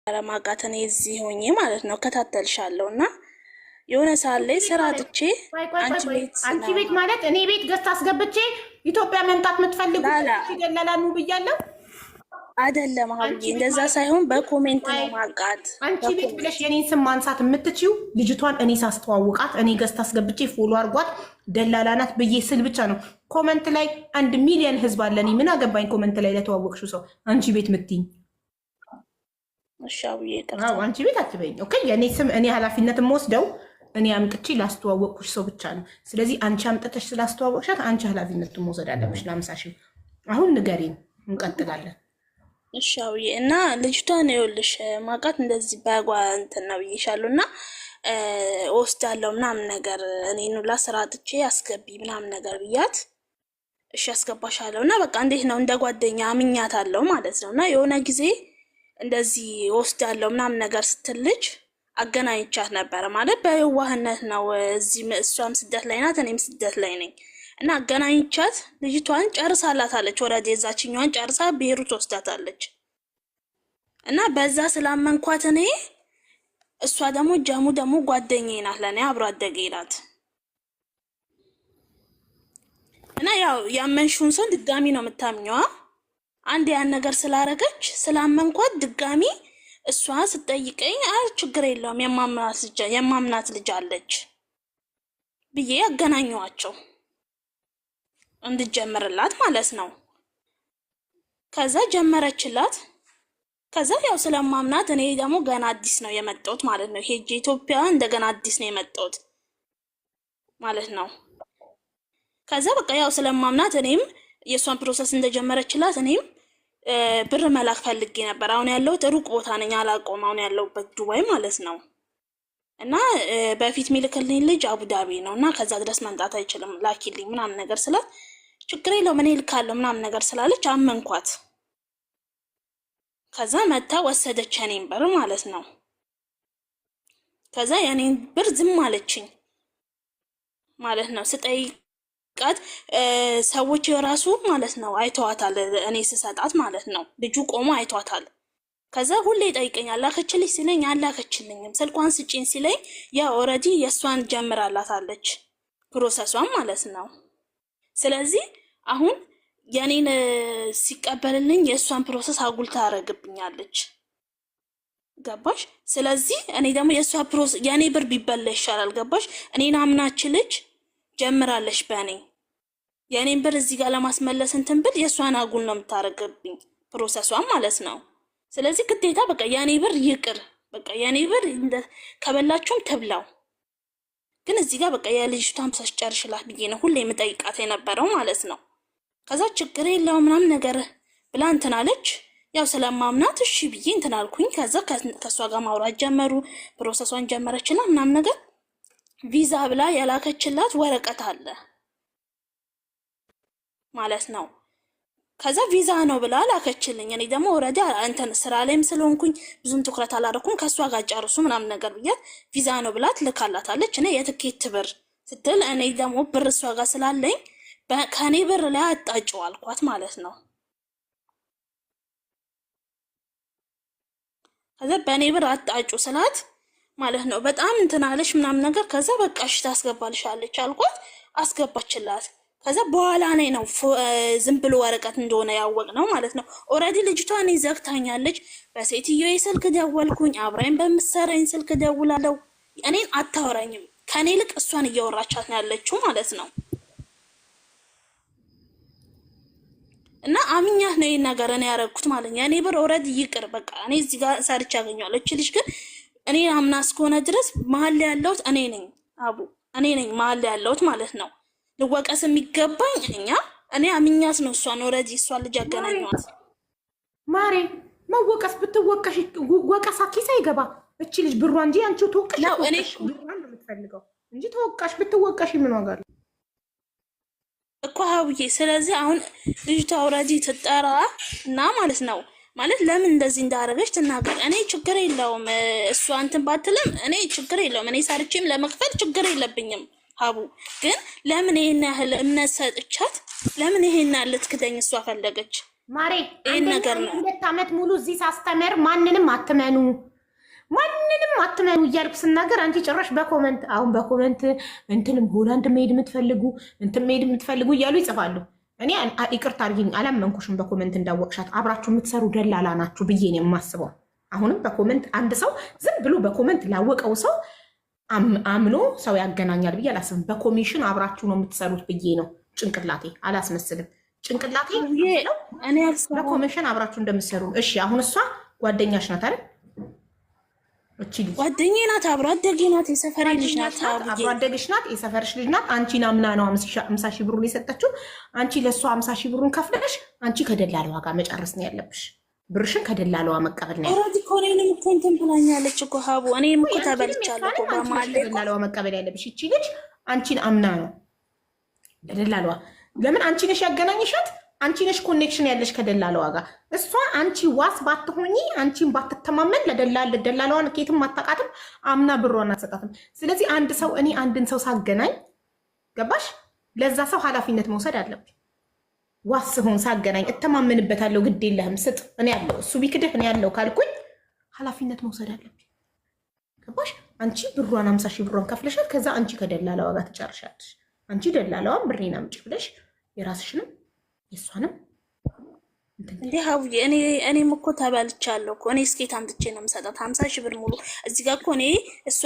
ማውቃት እኔ እዚህ ሆኜ ማለት ነው እከታተልሻለሁ እና የሆነ ሰዓት ላይ ስራ አጥቼ አንቺ ቤት አንቺ ቤት ማለት እኔ ቤት ገዝታ አስገብቼ ኢትዮጵያ መምጣት የምትፈልጉ ደላላ ኑ ብያለሁ። አይደለም ሀብዬ፣ እንደዛ ሳይሆን በ comment ነው ማውቃት። አንቺ ቤት ብለሽ የኔን ስም ማንሳት የምትችይው ልጅቷን እኔ ሳስተዋውቃት እኔ ገዝታ አስገብቼ follow አርጓት ደላላ ናት ብዬ ስል ብቻ ነው። Comment ላይ 1 ሚሊዮን ህዝብ አለ። እኔ ምን አገባኝ comment ላይ ለተዋወቅሽው ሰው አንቺ ቤት ምትይኝ። እሺ አብዬ ይቅርታ። አንቺ ቤት አትበይኝ። Okay፣ የእኔ ስም እኔ ኃላፊነት የምወስደው እኔ አምጥቼ ላስተዋወቅኩሽ ሰው ብቻ ነው። ስለዚህ አንቺ አምጥተሽ ስላስተዋወቅሻት አንቺ ኃላፊነቱን መውሰድ አለብሽ ለ50 ሺህ። አሁን ንገሪን፣ እንቀጥላለን። እሺ አብዬ፣ እና ልጅቷን ይኸውልሽ ማውቃት እንደዚህ በጓ እንትን ነው ብዬሻለሁ እና እወስዳለሁ ምናምን ነገር እኔን ሁላ ስራ አጥቼ አስገቢ ምናምን ነገር ብያት እሺ አስገባሻለሁ እና በቃ እንዴት ነው እንደ ጓደኛ አምኛታለሁ ማለት ነው። እና የሆነ ጊዜ እንደዚህ እወስዳለሁ ምናምን ነገር ስትል ልጅ አገናኝቻት ነበረ። ማለት በየዋህነት ነው። እዚህ እሷም ስደት ላይ ናት፣ እኔም ስደት ላይ ነኝ። እና አገናኝቻት ልጅቷን ጨርሳላታለች። ወረድ የዛችኛዋን ጨርሳ ቤሩት ወስዳታለች። እና በዛ ስላመንኳት እኔ እሷ ደግሞ ጀሙ ደግሞ ጓደኛዬ ናት፣ ለእኔ አብሮ አደጌ ናት። እና ያው ያመንሽውን ሰው ድጋሚ ነው የምታምኘዋ። አንድ ያን ነገር ስላረገች ስላመንኳት ድጋሚ እሷ ስትጠይቀኝ አይ ችግር የለውም የማምናት ልጅ አለች ብዬ ያገናኘዋቸው እንድጀምርላት ማለት ነው። ከዛ ጀመረችላት። ከዛ ያው ስለማምናት እኔ ደግሞ ገና አዲስ ነው የመጣሁት ማለት ነው። ሄጄ ኢትዮጵያ እንደገና አዲስ ነው የመጣሁት ማለት ነው። ከዛ በቃ ያው ስለማምናት እኔም የእሷን process እንደጀመረችላት እኔም ብር መላክ ፈልጌ ነበር። አሁን ያለሁት ሩቅ ቦታ ነኝ፣ አላውቀውም። አሁን ያለሁበት ዱባይ ማለት ነው። እና በፊት የሚልክልኝ ልጅ አቡዳቢ ነው እና ከዛ ድረስ መምጣት አይችልም፣ ላኪልኝ ምናምን ነገር ስላት ችግር የለውም እኔ እልካለሁ ምናምን ነገር ስላለች አመንኳት። ከዛ መታ ወሰደች የኔን ብር ማለት ነው። ከዛ የኔን ብር ዝም አለችኝ ማለት ነው። ስጠይቃት ሰዎች የራሱ ማለት ነው አይተዋታል፣ እኔ ስሰጣት ማለት ነው። ልጁ ቆሞ አይቷታል። ከዛ ሁሌ ይጠይቀኛል ላከችልኝ ሲለኝ አላከችልኝም፣ ስልኳን ስጪኝ ሲለኝ ያ already የእሷን ጀምራላታለች process ኧን ማለት ነው። ስለዚህ አሁን የኔን ሲቀበልልኝ የእሷን process አጉል ታደርግብኛለች። ገባሽ? ስለዚህ እኔ ደግሞ የእሷ process የእኔ ብር ቢበላ ይሻላል። ገባሽ? እኔን አምናች ልጅ ጀምራለች በእኔ የእኔን ብር እዚህ ጋር ለማስመለስ እንትን ብል የእሷን አጉል ነው የምታደርግብኝ process ኧን ማለት ነው። ስለዚህ ግዴታ በቃ የእኔ ብር ይቅር፣ በቃ የእኔ ብር ከበላችሁም ትብላው፣ ግን እዚህ ጋር በቃ የልጅቷን process ጨርሽላት ብዬ ነው ሁሌ የምጠይቃት የነበረው ማለት ነው። ከዛ ችግር የለውም ምናምን ነገር ብላ እንትን አለች። ያው ስለማምናት እሺ ብዬ እንትን አልኩኝ። ከዛ ከእሷ ጋር ማውራት ጀመሩ። process ኧን ጀመረችና ምናምን ነገር ቪዛ ብላ የላከችላት ወረቀት አለ ማለት ነው። ከዛ ቪዛ ነው ብላ ላከችልኝ። እኔ ደግሞ already እንትን ስራ ላይም ስለሆንኩኝ ብዙም ትኩረት አላደረኩም። ከእሷ ጋር ጨርሱ ምናምን ነገር ብያት ቪዛ ነው ብላ ትልካላታለች። እኔ የትኬት ብር ስትል እኔ ደግሞ ብር እሷ ጋር ስላለኝ ከእኔ ብር ላይ አጣጭው አልኳት ማለት ነው። ከዛ በእኔ ብር አጣጩ ስላት ማለት ነው በጣም እንትን አለች ምናምን ነገር። ከዛ በቃ እሺ ታስገባልሻለች አልኳት፣ አስገባችላት። ከዛ በኋላ እኔ ነው ዝም ብሎ ወረቀት እንደሆነ ያወቅ ነው ማለት ነው። Already ልጅቷ እኔ ዘግታኛለች። በሴትዮ ስልክ ደወልኩኝ፣ አብራኝ በምትሰራኝ ስልክ ደውላለሁ። እኔን አታወራኝም። ከእኔ ይልቅ እሷን እያወራቻት ነው ያለችው ማለት ነው። እና አምኛት ነው ይሄን ነገር እኔ ያደረኩት ማለት ነው። እኔ ብር already ይቅር በቃ እኔ እዚህ ጋር ሰርቼ ያገኘዋለሁ። እቺ ልጅ ግን እኔ አምና እስከሆነ ድረስ መሀል ላይ ያለሁት እኔ ነኝ፣ አቡ እኔ ነኝ መሀል ላይ ያለሁት ማለት ነው። ልወቀስ የሚገባኝ እኛ እኔ አምኛት ነው እሷን already እሷን ልጅ ያገናኘዋት። ማሬ መወቀስ ብትወቀሽ ወቀሳ ኪስ አይገባ። እቺ ልጅ ብሯ እንጂ አንቺ ተወቀሽ ብሯን ነው የምትፈልገው እንጂ ተወቃሽ ብትወቀሽ ምን ዋጋ አለው እኮ ሀውዬ። ስለዚህ አሁን ልጅቷ already ትጠራ እና ማለት ነው ማለት ለምን እንደዚህ እንዳደረገች ትናገር። እኔ ችግር የለውም እሷ እንትን ባትልም እኔ ችግር የለውም። እኔ ሰርቼም ለመክፈል ችግር የለብኝም። ሀቡ ግን ለምን ይሄን ያህል እምነት ሰጥቻት ለምን ይሄን ያህል ልትክደኝ እሷ ፈለገች? ማሬ ይህን ነገር ነው። 2 ዓመት ሙሉ እዚህ ሳስተምር ማንንም አትመኑ ማንንም አትመኑ እያልኩ ስናገር አንቺ ጭራሽ በ comment አሁን በ comment እንትንም ሆላንድ መሄድ የምትፈልጉ እንትን መሄድ የምትፈልጉ እያሉ ይጽፋሉ። እኔ ይቅርታ አድርጊኝ አላመንኩሽም። በ comment እንዳወቅሻት አብራችሁ የምትሰሩ ደላላ ናችሁ ብዬ ነው የማስበው። አሁንም በ comment አንድ ሰው ዝም ብሎ በ comment ላወቀው ሰው አምኖ ሰው ያገናኛል ብዬ አላስብም። በኮሚሽን አብራችሁ ነው የምትሰሩት ብዬ ነው ጭንቅላቴ። አላስመስልም። ጭንቅላቴ በኮሚሽን አብራችሁ እንደምትሰሩ። እሺ አሁን እሷ ጓደኛሽ ናት አይደል? ጓደኛዬ ናት፣ አብሮ አደጌ ናት፣ የሰፈሬ ልጅ ናት። አብሮ አደግሽ ናት፣ የሰፈርሽ ልጅ ናት። አንቺን አምና ነው 50,000 ብሩን የሰጠችው። አንቺ ለእሷ 50,000 ብሩን ከፍለሽ አንቺ ከደላለዋ ጋር መጨረስ ነው ያለብሽ። ብርሽን ከደላለዋ መቀበል ነው። Already እኮ እኔንም እኮ እንትን ብላኛለች እኮ ሀቡ፣ እኔም እኮ ተበልቻለሁ እኮ በመሀል። ከደላለዋ መቀበል ያለብሽ። ይቺ ልጅ አንቺን አምና ነው ለደላለዋ። ለምን አንቺ ነሽ ያገናኝሻት፣ አንቺ ነሽ connection ያለሽ ከደላለዋ ጋር። እሷ አንቺ ዋስ ባትሆኚ፣ አንቺን ባትተማመን ለደላለዋን ኬትም አታውቃትም፣ አምና ብሯን አትሰጣትም። ስለዚህ አንድ ሰው እኔ አንድን ሰው ሳገናኝ ገባሽ፣ ለዛ ሰው ኃላፊነት መውሰድ አለብኝ። ዋስ ስሆን ሳገናኝ እተማመንበታለሁ። ግድ የለህም ስጥ፣ እኔ ያለው እሱ ቢክድህ እኔ ያለው ካልኩኝ ኃላፊነት መውሰድ አለብኝ። ገባሽ? አንቺ ብሯን 50,000 ብሯን ከፍለሻት፣ ከዛ አንቺ ከደላለዋ ጋር ትጨርሻለሽ። አንቺ ደላለዋን ብሬን አምጪ ብለሽ የራስሽንም የእሷንም እንዴ ሀቡዬ፣ እኔም እኮ ተበልቻለሁ እኮ። እኔ እስኬት አምጥቼ ነው የምሰጣት 50,000 ብር ሙሉ። እዚህ ጋር እኮ እኔ እሷ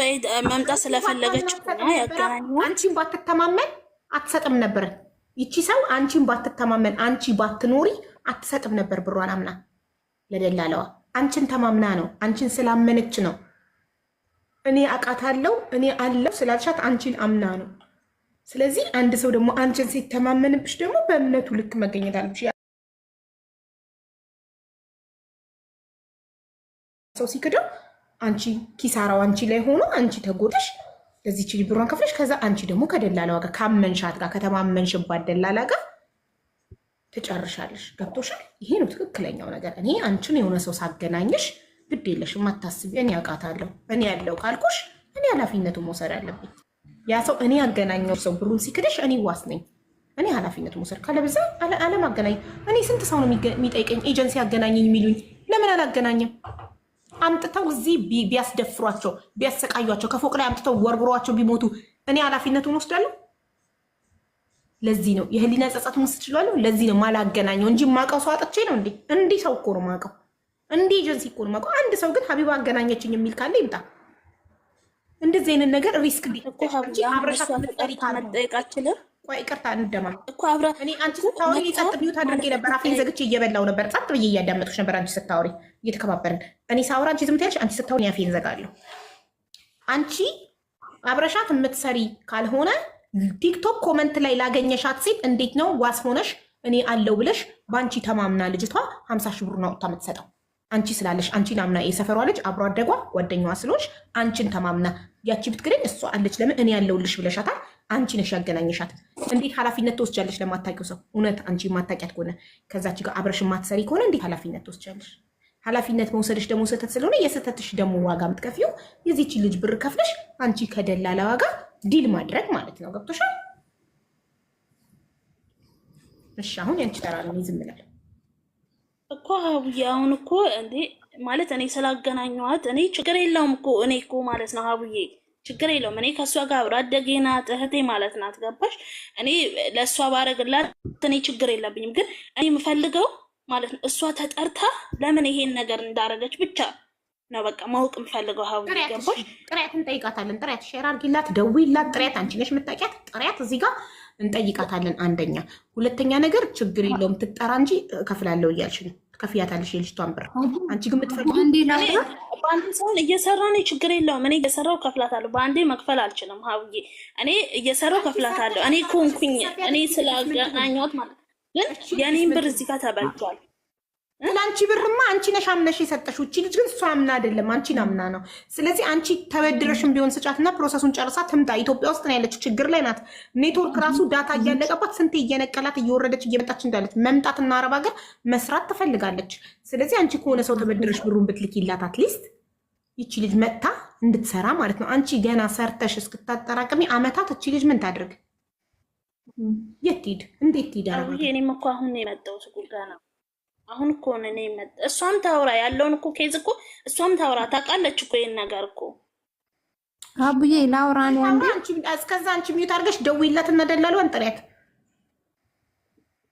መምጣት ስለፈለገች ያገናኘው። አንቺን ባትተማመን አትሰጥም ነበር። ይቺ ሰው አንቺን ባትተማመን አንቺ ባትኖሪ አትሰጥም ነበር ብሯን አምና ለደላለዋ። አንቺን ተማምና ነው፣ አንቺን ስላመነች ነው። እኔ አውቃታለሁ እኔ አለው ስላልሻት አንቺን አምና ነው። ስለዚህ አንድ ሰው ደግሞ አንቺን ሲተማመንብሽ ደግሞ በእምነቱ ልክ መገኘት አለብሽ። ሰው ሲክደው አንቺ ኪሳራው አንቺ ላይ ሆኖ አንቺ ተጎድሽ ለዚች ልጅ ብሯን ከፍለሽ ከዛ አንቺ ደግሞ ከደላላዋ ጋር ካመንሻት ጋር ከተማመንሽባት ደላላ ጋር ትጨርሻለሽ። ገብቶሻል? ይሄ ነው ትክክለኛው ነገር። እኔ አንቺን የሆነ ሰው ሳገናኝሽ ግድ የለሽም አታስቢ፣ እኔ አውቃታለሁ እኔ ያለው ካልኩሽ እኔ ኃላፊነቱን መውሰድ አለብኝ። ያ ሰው እኔ ያገናኘው ሰው ብሩን ሲክድሽ እኔ ዋስ ነኝ። እኔ ኃላፊነቱን መውሰድ ካለበዛ አለማገናኝ። እኔ ስንት ሰው ነው የሚጠይቀኝ ኤጀንሲ አገናኘኝ የሚሉኝ፣ ለምን አላገናኝም? አምጥተው እዚህ ቢያስደፍሯቸው ቢያሰቃዩቸው ከፎቅ ላይ አምጥተው ወርውሯቸው ቢሞቱ እኔ ኃላፊነቱን ወስዳለሁ? ለዚህ ነው የህሊና ጸጸት መውሰድ እችላለሁ። ለዚህ ነው ማላገናኘው እንጂ ማቀው ሰው አጥቼ ነው እንዴ? እንዲህ ሰው እኮ ነው ማቀው፣ እንዲህ ኤጀንሲ እኮ ነው ማቀው። አንድ ሰው ግን ሀቢባ አገናኘችኝ የሚል ካለ ይምጣ። እንደዚህ አይነት ነገር risk አብረሻት መጠየቅ አችልም። ቆይ ይቅርታ እንደማመጥ እኔ አንቺ ስታወሪ ጸጥ mute አድርጌ ነበር። አፌን ዘግቼ እየበላው ነበር። ጸጥ ብዬ እያዳመጥኩሽ ነበር። አንቺ ስታወሪ እየተከባበርን፣ እኔ ሳወራ አንቺ ዝም ትያለሽ። አንቺ ስታወሪ እኔ አፌን ዘጋለሁ። አንቺ አብረሻት የምትሰሪ ካልሆነ ቲክቶክ comment ላይ ላገኘሻት ሴት እንዴት ነው ዋስ ሆነሽ እኔ አለው ብለሽ በአንቺ ተማምና ልጅቷ 50,000 ብሩን አውጥታ የምትሰጠው? አንቺ ስላለሽ አንቺን አምና የሰፈሯ ልጅ አብሮ አደጓ ጓደኛዋ ስለሆንሽ አንቺን ተማምና ያቺ ብትክደኝ እሷ አለች ለምን እኔ ያለውልሽ ብለሻታል። አንቺ ነሽ ያገናኘሻት። እንዴት ኃላፊነት ትወስጃለሽ ለማታውቂው ሰው? እውነት አንቺ የማታውቂያት ከሆነ ከዛች ጋር አብረሽ የማትሰሪ ከሆነ እንዴት ኃላፊነት ትወስጃለሽ? ኃላፊነት መውሰድሽ ደግሞ ስህተት ስለሆነ የስህተትሽ ደግሞ ዋጋ የምትከፍይው የዚህች ልጅ ብር ከፍለሽ አንቺ ከደላላ ዋጋ deal ማድረግ ማለት ነው። ገብቶሻል? እሺ አሁን ያንቺ ተራ ነው። ዝም እላለሁ እኮ ሀቡዬ። አሁን እኮ እንዴ ማለት እኔ ስላገናኘኋት እኔ ችግር የለውም እኮ እኔ እኮ ማለት ነው ሀቡዬ ችግር የለውም። እኔ ከእሷ ጋር አብሮ አደጌ ናት፣ እህቴ ማለት ናት። ገባሽ? እኔ ለእሷ ባረግላት እኔ ችግር የለብኝም። ግን እኔ የምፈልገው ማለት ነው እሷ ተጠርታ ለምን ይሄን ነገር እንዳረገች ብቻ ነው በቃ ማወቅ የምፈልገው ሀቡዬ። ገባሽ? ጥሪያት እንጠይቃታለን። ጥሪያት share አድርጊላት፣ ደውይላት። ጥሪያት አንቺ ነሽ የምታውቂያት። ጥሪያት እዚህ ጋር እንጠይቃታለን። አንደኛ። ሁለተኛ ነገር ችግር የለውም ትጠራ እንጂ እከፍላለሁ እያልሽ ነው። ትከፍያታለሽ የልጅቷን ብር። አንቺ ግን የምትፈልጊው በአንዴ ሳይሆን እየሰራ ነው። ችግር የለውም። እኔ እየሰራው ከፍላታለሁ። በአንዴ መክፈል አልችልም ሀቡዬ። እኔ እየሰራው ከፍላታለሁ። እኔ ኮንኩኝ እኔ ስላገናኘኋት ማለት ግን የእኔን ብር እዚህ ጋር ተበልቷል። ለአንቺ ብርማ አንቺ ነሽ አምነሽ የሰጠሽው። እቺ ልጅ ግን እሷ አምና አይደለም አንቺን አምና ነው። ስለዚህ አንቺ ተበድረሽም ቢሆን ስጫትና process ኡን ጨርሳ ትምጣ። ኢትዮጵያ ውስጥ ነው ያለችው፣ ችግር ላይ ናት። ኔትወርክ ራሱ data እያለቀባት ስንቴ እየነቀላት እየወረደች እየመጣች እንዳለች መምጣትና አረብ ሀገር መስራት ትፈልጋለች። ስለዚህ አንቺ ከሆነ ሰው ተበድረሽ ብሩን ብትልኪላት at least ይቺ ልጅ መጥታ እንድትሰራ ማለት ነው። አንቺ ገና ሰርተሽ እስክታጠራቅሚ አመታት እቺ ልጅ ምን ታድርግ? የት ትሂድ? እንዴት ትሂድ? እኔም እኮ አሁን የመጣሁት ገና አሁን እኮ ነው እኔ እሷም ታውራ ያለውን እኮ case እኮ እሷም ታውራ ታውቃለች እኮ ይሄን ነገር እኮ። አቡዬ ላውራ ነው አንዴ። እስከዛ አንቺ mute አድርገሽ ደውይላት እና ደላሏን ጥሪያት።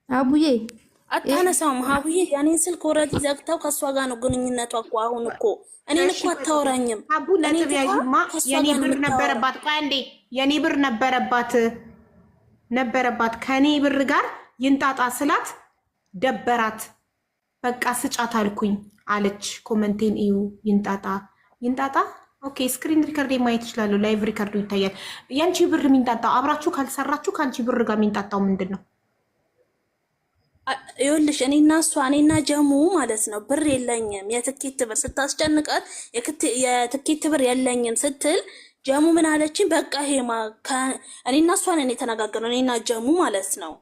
አቡዬ አታነሳውም። ሀቡዬ ያኔን ስልክ already ዘግተው ከእሷ ጋር ነው ግንኙነቷ እኮ አሁን እኮ እኔን እኮ አታወራኝም። አቡ ነጥብ ያዥማ። የኔ ብር ነበረባት። ቆይ አንዴ የኔ ብር ነበረባት ከኔ ብር ጋር ይንጣጣ ስላት ደበራት። በቃ ስጫት አልኩኝ አለች። comment ኤን እዩ። ይንጣጣ ይንጣጣ። Okay screen record ማየት ይችላለሁ። Live record ኡ ይታያል። ያንቺ ብር የሚንጣጣው አብራችሁ ካልሰራችሁ ከአንቺ ብር ጋር የሚንጣጣው ምንድን ነው? ይኸውልሽ እኔና እሷ እኔና ጀሙ ማለት ነው ብር የለኝም የትኬት ብር ስታስጨንቃት የትኬት ብር የለኝም ስትል ጀሙ ምን አለችኝ? በቃ ሄማ እኔና እሷ ነን የተነጋገርነው እኔና ጀሙ ማለት ነው።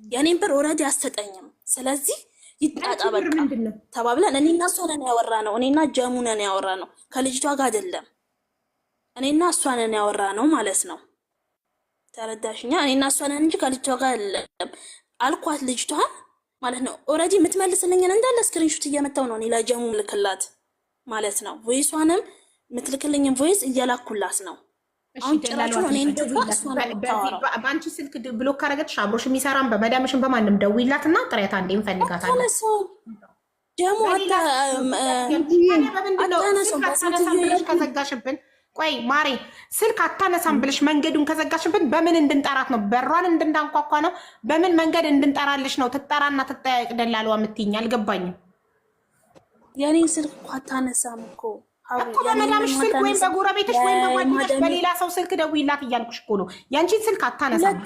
የእኔን ብር already አትሰጠኝም፣ ስለዚህ ይጣጣ በቃ ተባብለን እኔና እሷ ነን ያወራነው። እኔና ጀሙ ነን ያወራነው፣ ከልጅቷ ጋር አይደለም። እኔና እሷ ነን ያወራነው ማለት ነው። ተረዳሽኛ? እኔና እሷ ነን እንጂ ከልጅቷ ጋር አይደለም አልኳት ልጅቷን ማለት ነው። Already የምትመልስልኝን እንዳለ screenshot እየመታው ነው እኔ ለጀሙ ልክላት ማለት ነው። Voice ኧንም የምትልክልኝን voice እየላኩላት ነው። አሁን ጭራሹን እኔ በአንቺ ስልክ block ካረገችሽ አብሮሽ የሚሰራም በመዳምሽን በማንም ደውይላት እና ጥሪያት አንዴ እንፈልጋታለን። ጀሙ አታነሳም ብለሽ ከዘጋሽብን፣ ቆይ ማሬ ስልክ አታነሳም ብለሽ መንገዱን ከዘጋሽብን በምን እንድንጠራት ነው? በሯን እንድንዳንኳኳ ነው? በምን መንገድ እንድንጠራልሽ ነው? ትጠራና ትጠያየቅ ደላሏ የምትይኝ አልገባኝም። የኔን ስልክ እኮ አታነሳም እኮ እኮ በመዳምሽ ስልክ ወይም በጎረቤትሽ ወይም በጓደኛሽ በሌላ ሰው ስልክ ደውይላት እያልኩሽ እኮ ነው። ያንቺን ስልክ አታነሳም።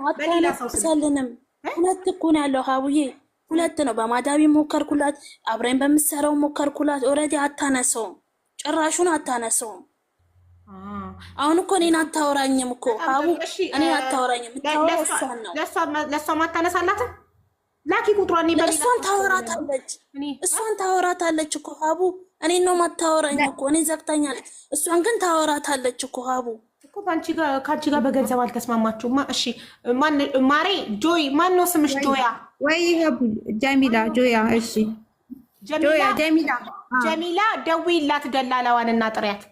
አታነሳልንም። ሁለት እኮ ነው ያለው ሀቡዬ፣ ሁለት ነው። በማዳቢ ሞከርኩላት፣ አብረኝ በምትሰራው ሞከርኩላት። Already አታነሳውም፣ ጭራሹን አታነሳውም። አሁን እኮ እኔን አታወራኝም እኮ ሀቡ፣ እኔን አታወራኝም። የምታወራው እሷን ነው። ለእሷ ማታነሳላትም ላኪ ቁጥሯን። እሷን ታወራታለች፣ እሷን ታወራታለች እኮ ሀቡ። እኔን ነው ማታወራኝ እኮ እኔ ዘግታኛለች። እሷን ግን ታወራታለች እኮ ሀቡ እኮ ከአንቺ ጋር በገንዘብ አልተስማማችሁማ። እሺ ማሬ ጆይ፣ ማን ነው ስምሽ? ጆያ ወይ ሀቡ ጀሚላ ጆያ። እሺ ጆያ ጀሚላ፣ ጀሚላ ደውይላት ደላላዋን እና ጥሪያት።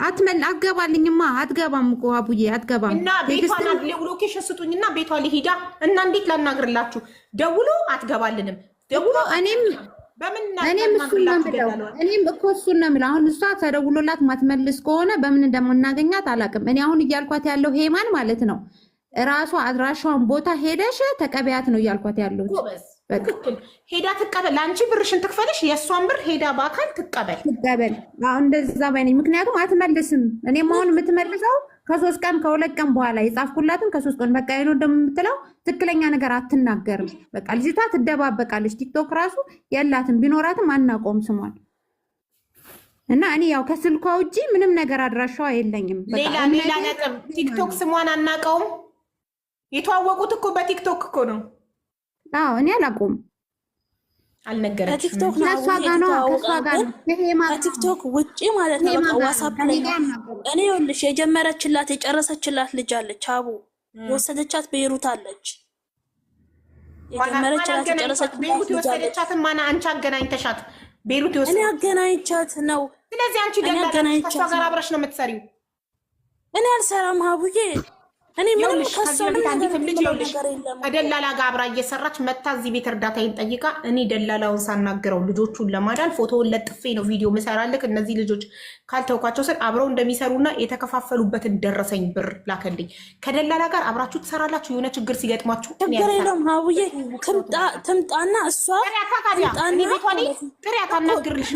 አትመል አትገባልኝማ። አትገባም እኮ አቡዬ አትገባም። እና ቤቷን location ስጡኝና ቤቷ ልሂዳ እና እንዴት ላናግርላችሁ? ደውሎ አትገባልንም። ደውሎ እኔም እኔም እሱን ነው የምለው። እኔም እኮ እሱን ነው የምለው። አሁን እሷ ተደውሎላት ማትመልስ ከሆነ በምን እንደምናገኛት አላውቅም። እኔ አሁን እያልኳት ያለው ሄማን ማለት ነው እራሷ አድራሻዋን ቦታ ሄደሽ ተቀበያት ነው እያልኳት ያለሁት። ትክክል ሄዳ ትቀበል። ለአንቺ ብርሽን ትክፈልሽ፣ የእሷን ብር ሄዳ በአካል ትቀበል ትቀበል። አሁን እንደዛ ባይ ነኝ። ምክንያቱም አትመልስም። እኔም አሁን የምትመልሰው ከሶስት ቀን ከሁለት ቀን በኋላ የጻፍኩላትን ከሶስት ቀን በቃ ይኖ እንደምትለው ትክክለኛ ነገር አትናገርም። በቃ ልጅቷ ትደባበቃለች። ቲክቶክ ራሱ የላትም፣ ቢኖራትም አናውቀውም ስሟን። እና እኔ ያው ከስልኳ ውጪ ምንም ነገር አድራሻዋ የለኝም። ሌላ ሌላ ነጥብ፣ ቲክቶክ ስሟን አናውቀውም። የተዋወቁት እኮ በቲክቶክ እኮ ነው። አዎ እኔ አላውቀውም። አልነገረችም። ከቲክቶክ ነው ከእሷ ጋር ነው ከእሷ ጋር ነው ከቲክቶክ ውጪ ማለት ነው። በቃ ዋትስአፕ ላይ እኔ ይኸውልሽ የጀመረችላት የጨረሰችላት ልጅ አለች። አቡ የወሰደቻት ቤይሩት አለች። የጀመረችላት የጨረሰችላት ቤይሩት የወሰደቻትን ማን አንቺ አገናኝተሻት? ቤይሩት እኔ አገናኝቻት ነው። ስለዚህ አንቺ ደላላ ከእሷ ጋር አብረሽ ነው የምትሰሪው። እኔ አልሰራም ሀቡዬ። እኔ ምንም ከእሷ ነገር የለም። ከደላላ ጋር አብራ እየሰራች መታ እዚህ ቤት እርዳታዬን ጠይቃ፣ እኔ ደላላውን ሳናግረው ልጆቹን ለማዳን ፎቶውን ለጥፌ ነው ቪዲዮ ምሰራልክ። እነዚህ ልጆች ካልተውኳቸው ስል አብረው እንደሚሰሩና የተከፋፈሉበትን ደረሰኝ ብር ላከልኝ። ከደላላ ጋር አብራችሁ ትሰራላችሁ። የሆነ ችግር ሲገጥማችሁ ችግር የለውም ሀቡዬ፣ ትምጣና እሷ ጥሪያት አናግርልሽ።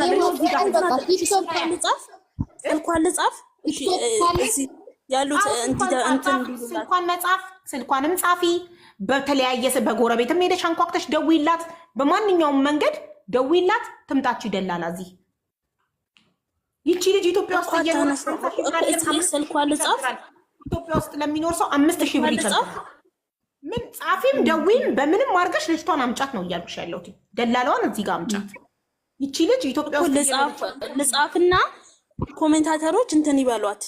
ስልኳን ልጻፍ ያሉት ስልኳን መጻፍ ስልኳንም ጻፊ። በተለያየ በጎረቤትም ሄደሽ አንኳኩተሽ ደውይላት። በማንኛውም መንገድ ደውይላት። ትምጣች ደላላ እዚህ ይቺ ልጅ ኢትዮጵያ ውስጥ ስልኳን ልጻፍ። ኢትዮጵያ ውስጥ ለሚኖር ሰው 5000 ብር ይችላል። ምን ጻፊም ደዊም በምንም አድርገሽ ልጅቷን አምጫት ነው እያልኩሽ ያለሁት። ደላላዋን እዚህ ጋር አምጫት። ይቺ ልጅ ኢትዮጵያ ውስጥ ልጻፍና commentator ኦች እንትን ይበሏት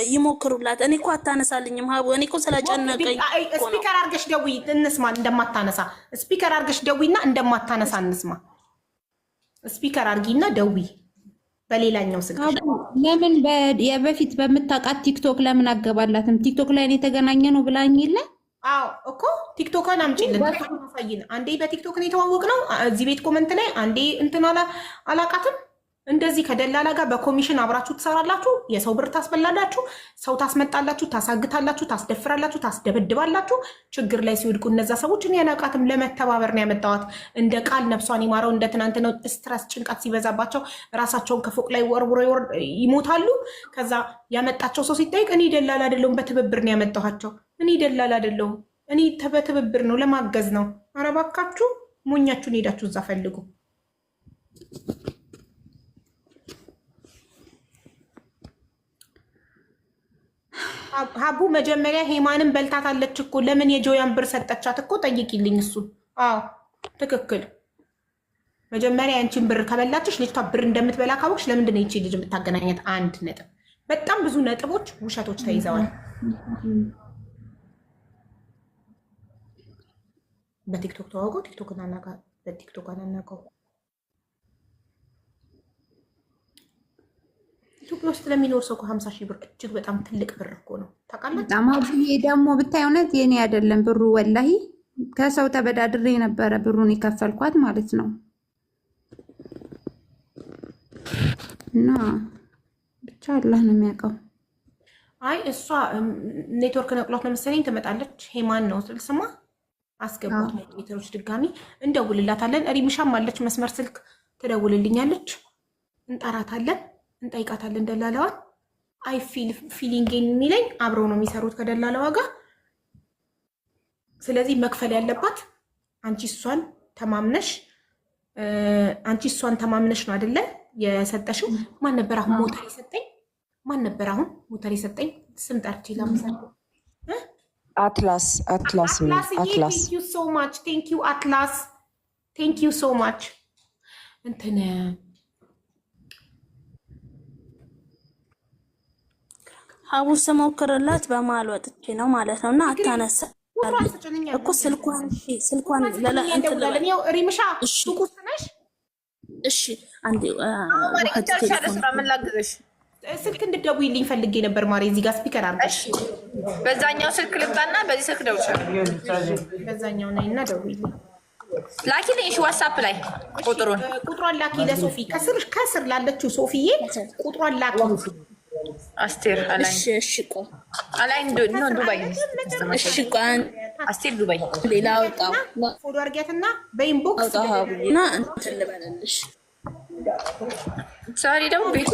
ይሞክሩላት። እኔ እኮ አታነሳልኝም ሀቡ። እኔ እኮ ስለጨነቀኝ speaker አድርገሽ ደውይ እንስማ፣ እንደማታነሳ speaker አድርገሽ ደውይና እንደማታነሳ እንስማ። speaker አድርጊና ደውይ በሌላኛው ስልክ። ለምን በፊት በምታውቃት ቲክቶክ ለምን አገባላትም? ቲክቶክ ላይ የተገናኘ ነው ብላኝ የለ? አዎ እኮ ቲክቶክን አምጪልን፣ አሳይን። አንዴ በቲክቶክ ነው የተዋወቅነው እዚህ ቤት comment ላይ፣ አንዴ እንትን አላቃትም እንደዚህ ከደላላ ጋር በኮሚሽን አብራችሁ ትሰራላችሁ፣ የሰው ብር ታስበላላችሁ፣ ሰው ታስመጣላችሁ፣ ታሳግታላችሁ፣ ታስደፍራላችሁ፣ ታስደበድባላችሁ። ችግር ላይ ሲወድቁ እነዛ ሰዎች እኔ አላውቃትም ለመተባበር ነው ያመጣዋት። እንደ ቃል ነፍሷን ይማረው እንደ ትናንት ነው። stress ጭንቀት ሲበዛባቸው ራሳቸውን ከፎቅ ላይ ወርውሮ ይሞታሉ። ከዛ ያመጣቸው ሰው ሲጠይቅ እኔ ደላላ አይደለሁም በትብብር ነው ያመጣኋቸው። እኔ ደላላ አይደለሁም፣ እኔ በትብብር ነው ለማገዝ ነው። ኧረ እባካችሁ ሞኛችሁን ሄዳችሁ እዛ ፈልጉ። ሀቡ መጀመሪያ ሄማንን በልታታለች እኮ ለምን የጆያን ብር ሰጠቻት እኮ ጠይቂልኝ እሱን። አዎ ትክክል። መጀመሪያ ያንቺን ብር ከበላችሽ ልጅቷ ብር እንደምትበላ ካወቅሽ ለምንድን ነው ይቺ ልጅ የምታገናኘት? አንድ ነጥብ። በጣም ብዙ ነጥቦች ውሸቶች ተይዘዋል። በቲክቶክ ተዋውቀው በቲክቶክ አናውቀው ኢትዮጵያ ውስጥ ለሚኖር ሰው ከ50,000 ብር እጅግ በጣም ትልቅ ብር እኮ ነው። ታውቃለህ? በጣም አብዬ ደግሞ ብታይ እውነት የኔ አይደለም ብሩ፣ ወላሂ ከሰው ተበዳድሬ ነበረ ብሩን የከፈልኳት ማለት ነው። እና ብቻ አላህ ነው የሚያውቀው። አይ እሷ ኔትወርክ ነቅሏት ነው መሰለኝ ትመጣለች። ሄማን ነው ስል ስማ አስገባት። ሞዴሬተሮች ድጋሚ እንደውልላታለን። ሪምሻም አለች መስመር ስልክ ትደውልልኛለች። እንጠራታለን እንጠይቃታለን ደላለዋን። I feeling የሚለኝ አብረው ነው የሚሰሩት ከደላለዋ ጋር። ስለዚህ መክፈል ያለባት አንቺ እሷን ተማምነሽ አንቺ እሷን ተማምነሽ ነው አይደለ የሰጠሽው። ማን ነበር አሁን ሞተር የሰጠኝ? ማን ነበር አሁን ሞተር የሰጠኝ? ስም ጠርቼ ላምሳል። አትላስ አትላስ አትላስ። Thank you so much thank you አትላስ thank you so much እንትን ሀቡ ስሞክርላት በመሀል ወጥቼ ነው ማለት ነው። እና አታነሳ እኮ ስልኳን ስልኳን ሪምሻ ሱቅ ውስጥ ነሽ? እሺ አንዴ ስልክ እንድትደውይልኝ ፈልጌ ነበር ማሬ። እዚህ ጋር speaker አድርገሽ በዛኛው ስልክ ልምጣና በዚህ ስልክ ደውልሻለሁ። በዛኛው ነይና ደውይልኝ። ላኪልኝ። እሺ ዋትስአፕ ላይ ቁጥሩን ቁጥሯን ላኪ ለሶፊ፣ ከስር ከስር ላለችው ሶፊዬ ቁጥሯን ላኪ። አስቴር እሺ፣ እሺ፣ ቆይ አላይን no ዱባይ። እሺ፣ ቆይ አስቴር ዱባይ። ሌላ አውጣው follow አድርጊያትና በ inbox አውጣው ሀቡና እንትን ልበልልሽ። ዛሬ ደግሞ ቤቱ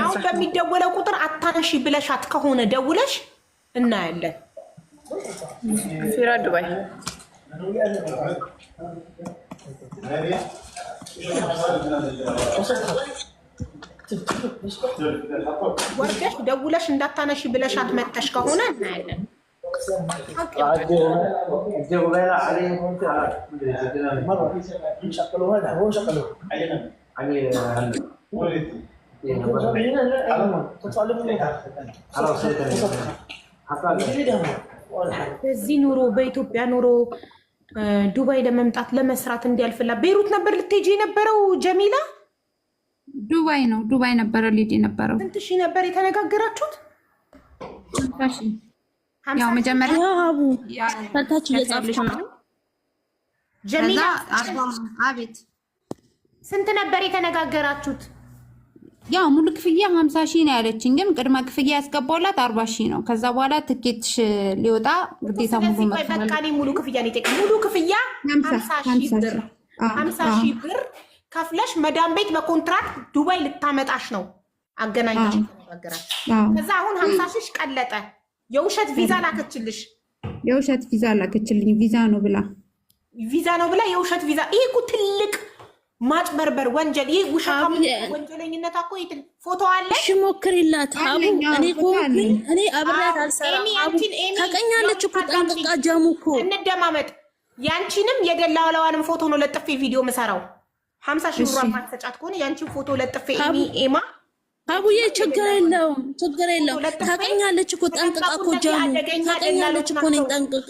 አሁን በሚደወለው ቁጥር አታንሺ ብለሻት ከሆነ ደውለሽ እናያለን። ፊራ ዱባይ ወርደሽ ደውለሽ እንዳታነሺ ብለሻት መተሽ ከሆነ እናያለን። በዚህ ኑሮ በኢትዮጵያ ኑሮ ዱባይ ለመምጣት ለመስራት እንዲያልፍላ ቤይሩት ነበር ልትሄጂ የነበረው ጀሚላ? ዱባይ ነው ዱባይ ነበረ ልሂድ የነበረው። ስንት ሺህ ነበር የተነጋገራችሁት? 50,000። ያው መጀመሪያ ሀቡ ከታች እየጻፍኩ ነው። ጀሚላ አቤት፣ ስንት ነበር የተነጋገራችሁት? ያው ሙሉ ክፍያ 50,000 ነው ያለችኝ፣ ግን ቅድመ ክፍያ ያስገባውላት 40,000 ነው። ከዛ በኋላ ትኬትሽ ሊወጣ ግዴታ ሙሉ መክፈል። በቃ እኔ ሙሉ ክፍያ ነው የጠየቀኝ። ሙሉ ክፍያ 50,000 ብር፣ 50,000 ብር ከፍለሽ መዳም ቤት በኮንትራት ዱባይ ልታመጣሽ ነው አገናኝታሽ ተነጋገራችሁ። ከዛ አሁን 50,000 ቀለጠ። የውሸት ቪዛ ላከችልሽ። የውሸት ቪዛ ላከችልኝ። ቪዛ ነው ብላ ቪዛ ነው ብላ የውሸት ቪዛ። ይሄ እኮ ትልቅ ማጭበርበር ወንጀል። ይሄ ውሸት ወንጀለኝነት እኮ ፎቶ አለ። እሺ ሞክሪላት ሀቡ። እኔ እኮ እኔ አብሬያት አልሰራም። ሀቡ ታውቀኛለች እኮ ጠንቅቃ። ጀሙ እኮ እንደማመጥ ያንቺንም የደላላዋንም ፎቶ ነው ለጥፌ ቪዲዮ ምሰራው። 50,000 ብር ማትሰጫት ከሆነ ያንቺን ፎቶ ለጥፌ ኤማ አቡዬ ችግር የለውም ችግር የለውም። ታውቀኛለች እኮ ጠንቅቃ እኮ ጀሙ ታውቀኛለች እኮ እኔን ጠንቅቃ።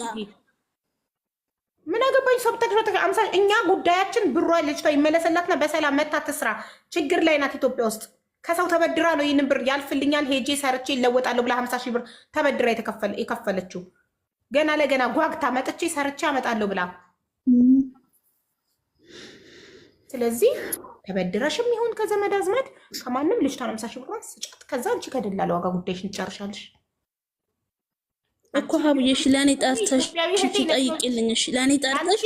ምን አገባኝ ሰው ብታቅሽ እኛ ጉዳያችን ብሯ ልጅቷ ይመለስላትና በሰላም መታ ትስራ። ችግር ላይ ናት ኢትዮጵያ ውስጥ ከሰው ተበድራ ነው ይህንን ብር ያልፍልኛል ሄጄ ሰርቼ ይለወጣለሁ ብላ 50,000 ብር ተበድራ የከፈለችው ገና ለገና ጓግታ መጥቼ ሰርቼ አመጣለሁ ብላ። ስለዚህ ተበድረሽም ይሁን ከዘመድ አዝማድ ከማንም ልጅቷን 50,000 ብሯን ስጫት። ከዛ አንቺ ከደላላ ዋጋ ጉዳይሽን ትጨርሻለሽ እኮ ሀቡዬ። እሺ ለእኔ ጠርተሽ ጠይቂልኝ። እሺ ለእኔ ጠርተሽ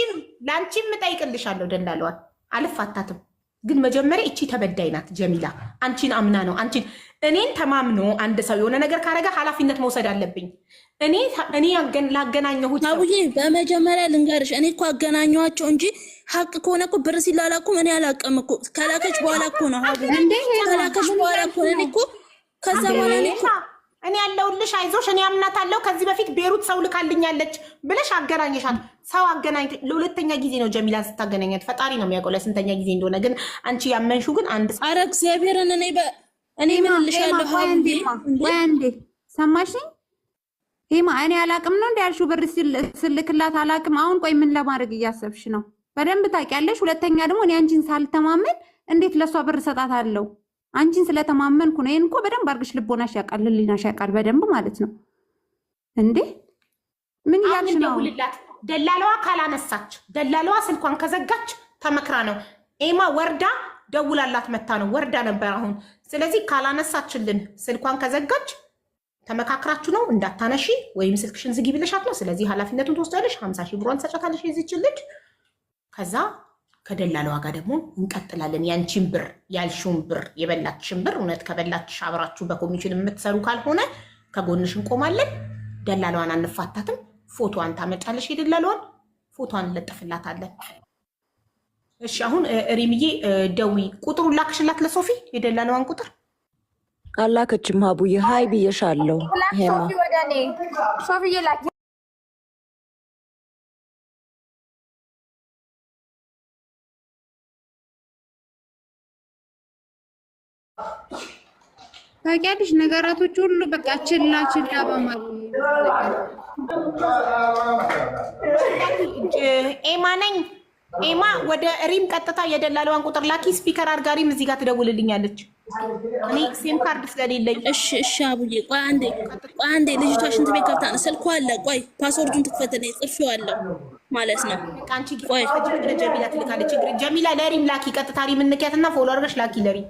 ለአንቺም እጠይቅልሻለሁ። ደላለዋን አልፋታትም። ግን መጀመሪያ እቺ ተበዳይ ናት ጀሚላ። አንቺን አምና ነው አንቺን እኔን ተማምኖ አንድ ሰው የሆነ ነገር ካረገ ኃላፊነት መውሰድ አለብኝ። እኔ ላገናኘሁት አቡዬ፣ በመጀመሪያ ልንገርሽ፣ እኔ እኮ አገናኘኋቸው እንጂ ሀቅ ከሆነ እኮ ብር ሲላላኩም እኔ አላውቅም እኮ። ከላከች በኋላ እኮ ነው ሀቡ፣ ከላከች በኋላ እኮ ነው። እኔ እኮ ከዛ በኋላ እኔ እኮ እኔ ያለሁልሽ፣ አይዞሽ፣ እኔ አምናታለሁ። ከዚህ በፊት ቤሩት ሰው ልካልኛለች ብለሽ አገናኘሻት። ሰው አገናኝ ለሁለተኛ ጊዜ ነው ጀሚላን ስታገናኛት። ፈጣሪ ነው የሚያውቀው ለስንተኛ ጊዜ እንደሆነ። ግን አንቺ ያመንሹ ግን አንድ አረ እግዚአብሔርን እኔ እኔ ምን እልሻለሁ ሀቡዬ፣ ቆይ አንዴ ሰማሽኝ? ሄማ እኔ አላቅም ነው እንደ ያልሽው ብር ስልክላት አላቅም። አሁን ቆይ ምን ለማድረግ እያሰብሽ ነው? በደንብ ታውቂያለሽ። ሁለተኛ ደግሞ እኔ አንቺን ሳልተማመን እንዴት ለእሷ ብር እሰጣታለሁ? አንቺን ስለተማመንኩ ነው። ይሄን እኮ በደንብ አድርግሽ ልቦናሽ ያውቃል፣ ህሊናሽ ያውቃል በደንብ ማለት ነው። እንዴ ምን እያልሽ ነው? ደውልላት። ደላለዋ ካላነሳች፣ ደላለዋ ስልኳን ከዘጋች ተመክራ ነው ኤማ ወርዳ ደውላላት መታ ነው ወርዳ ነበር አሁን። ስለዚህ ካላነሳችልን ስልኳን ከዘጋች ተመካክራችሁ ነው እንዳታነሺ ወይም ስልክሽን ዝጊ ብለሻት ነው። ስለዚህ ኃላፊነቱን ትወስዳለሽ። 50,000 ብሯን ትሰጫታለሽ የዚችን ልጅ። ከዛ ከደላለዋ ጋር ደግሞ እንቀጥላለን። ያንቺን ብር ያልሽውን ብር የበላችሽን ብር እውነት ከበላችሽ አብራችሁ በኮሚሽን የምትሰሩ ካልሆነ ከጎንሽ እንቆማለን። ደላለዋን አንፋታትም። ፎቶዋን ታመጫለሽ፣ የደላለዋን ፎቶዋን እንለጥፍላታለን። እሺ አሁን ሪምዬ ደዊ ቁጥሩን ላክሽላት ለሶፊ የደላለዋን ቁጥር አላከችም። ሀቡዬ hi ብዬሻለሁ። ሄማ ሶፊ ወደ እኔ ሶፊዬ ላኪ። ታውቂያለሽ ነገራቶች ሁሉ በቃ ችላ ችላ በማለት ኤማ ነኝ። ኤማ ወደ ሪም ቀጥታ የደላለዋን ቁጥር ላኪ። speaker አድርጋ ሪም እዚህ ጋር ትደውልልኛለች። እኔ SIM card ስለሌለኝ። እሺ እሺ አቡዬ ቆይ አንዴ ቆይ አንዴ፣ ልጅቷ ሽንት ቤት ገብታ ነው ስልኳ አለ። ቆይ password ኡን ትክፈትልኝ፣ ጽፌዋለሁ ማለት ነው። አንቺ ጀሚላ ትልካለች። ጀሚላ ለሪም ላኪ፣ ቀጥታ ሪም እንኪያትና follow አድርገሽ ላኪ ለሪም።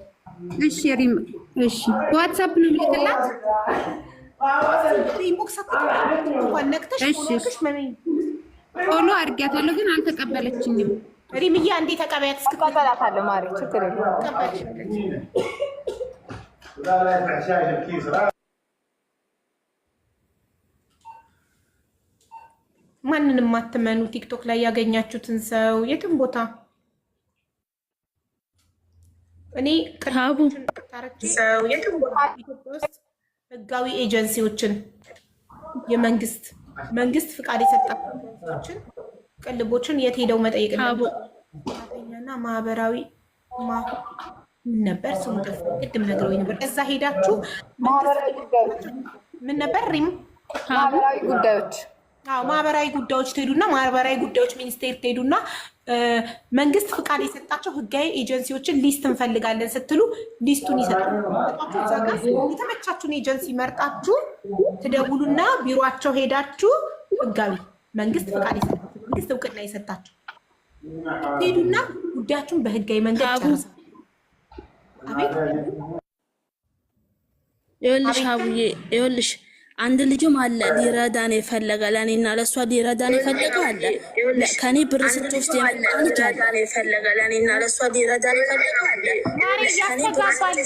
እሺ ሪም፣ እሺ ዋትሳፕ ነው የምልክላት። Inbox እንኳን ነክተሽ follow አድርገሽ follow አድርጊያታለሁ ግን አልተቀበለችኝም። ሪምዬ አንዴ ተቀበያት። እስክቀበላታለሁ ማሪ፣ ችግር የለውም። ማንንም አትመኑ። ቲክቶክ ላይ ያገኛችሁትን ሰው የትም ቦታ እኔ ሰው የትም ቦታ ኢትዮጵያ ውስጥ ህጋዊ ኤጀንሲዎችን የመንግስት መንግስት ፍቃድ የሰጣቸውን ቅልቦችን የት ሄደው መጠየቅ እና ማህበራዊ ምን ነበር ስሙ ጠፋኝ። ቅድም ነግረውኝ ነበር። እዛ ሄዳችሁ ምን ነበር ሪም ማህበራዊ ጉዳዮች አዎ ማህበራዊ ጉዳዮች ትሄዱና ማህበራዊ ጉዳዮች ሚኒስቴር ትሄዱና መንግስት ፍቃድ የሰጣቸው ህጋዊ ኤጀንሲዎችን list እንፈልጋለን ስትሉ list ኡን ይሰጣል። እዛ ጋር የተመቻችሁን ኤጀንሲ መርጣችሁ ትደውሉና ቢሮቸው ሄዳችሁ ህጋዊ መንግስት ፍቃድ የሰጣቸው መንግስት እውቅና የሰጣቸው ትሄዱና ጉዳያችሁን በህጋዊ መንገድ ጨርሳችሁ። አቤት ይኸውልሽ አቡዬ ይኸውልሽ አንድ ልጅም አለ ሊረዳን የፈለገ ለእኔና ለእሷ ሊረዳን የፈለገ አለ። ከኔ ብር ስትወስድ የመጣ ልጅ አለ። ያስተጋባል።